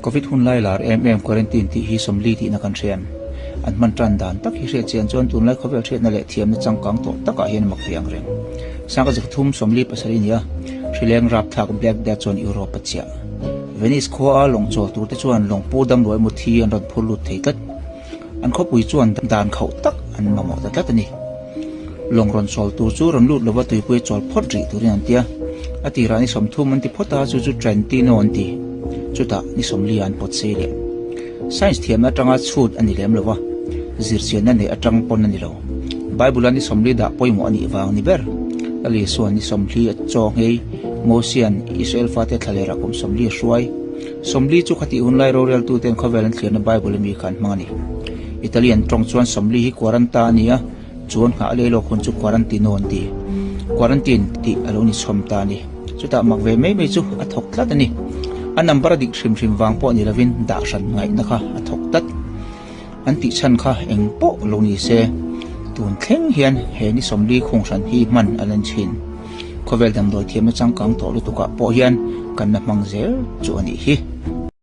Covid hun lai lar em em quarantine tih hi 40 tihna kan hria em? An hman tan dan tak hi hriat chian chuan tunlai khawvel hriatna leh thiamna changkang tawh takah hian mak ve ang reng. Sangha zikthum 47 a ni a, hrileng rapthlak Black Death chuan Europe a chiah. Venice khua a lawng chawl turte chuan lawng pu damruai emaw thi an rawn phur lut thei tlat. An khawpui chuan dan khauh tak an mamawh ta tlat a ni. Lawng rawn chawl tur chu rawn lut lova tuipui a chawl phawt rih turin an ti a. A tirah ni 30 an ti phawt a, chu chu Trentino an ti. Chutah ni 40 ah an pawt sei leh. Science thiamna atanga chhut a ni lem lova, zirchianna neih atang pawn a ni lo. Bible-a ni 40 dah pawimawh a nih vang ni ber. Lal Isua'n ni 40 a chaw nghei, Mosia'n Israel fate thlalerah kum 40 a hruai. 40 chu khatih hunlai roreltuten khawvel an thlirna Bible ami kha an hmang a ni. Italian tawng chuan 40 hi quaranta a ni a, chuan nghah leh lawk hun chu quarantino an ti. Quarantine tih a lo ni chhawm ta a ni. Chutah mak ve mai mai chu a thawk tlat a ni. A number a dik hrim hrim vang pawh ni lovin dah hran ngaihna kha a thawk tlat. An tih chhan kha eng pawh lo ni se, tun thleng hian he ni 40 khung hran hi hman a lan thin. Khawvel damdawi thiamna changkang tawh lutukah pawh hian kan la hmang zel chu a nih hi.